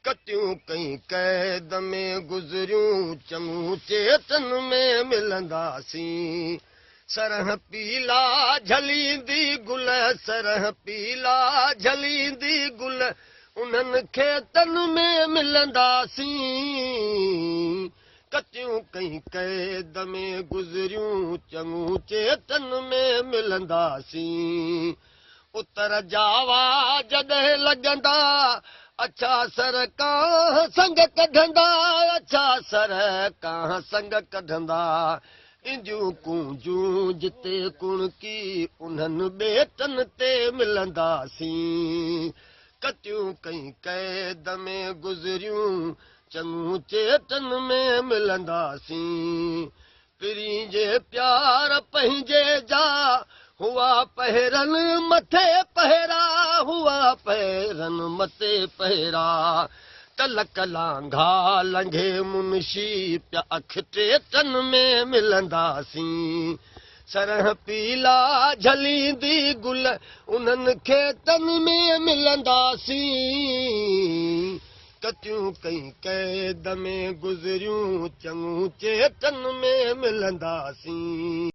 ڪتيون ڪئين قيد ۾ گذريون، چڱو چيتن ۾ ملنداسين. سرهه پيلا جهليندي گل، سرهه پيلا جهليندي گل، انهن کيتن ۾ ملنداسين. ڪتيون ڪئين قيد ۾ گذريون، چڱو چيتن ۾ ملنداسين. اتر جا واء جڏهن لڳندا، اڇا سر ڪانه سنگ ڪڍندا، اڇا سر ڪانه سنگ ڪڍندا. اينديون ڪونجون جتي ڪڻڪي، انهن ٻيٽن تي ملنداسين. ڪتيون ڪئين قيد ۾ گذريون، چڱو چيٽن ۾ ملنداسين. پرين جي پيار پنهنجي جا هئا پهرن مٿي پهرا هئا پهرن مٿي پهرا تلڪ لانگها لنگهي منشي پيا اک ٽيٽن ۾ ملنداسين سرهه پيلا جهليندي گل انهن کيتن ۾ ملنداسين. ڪتيون ڪئين قيد ۾ گذريون، چڱو چيٽن ۾ ملنداسين.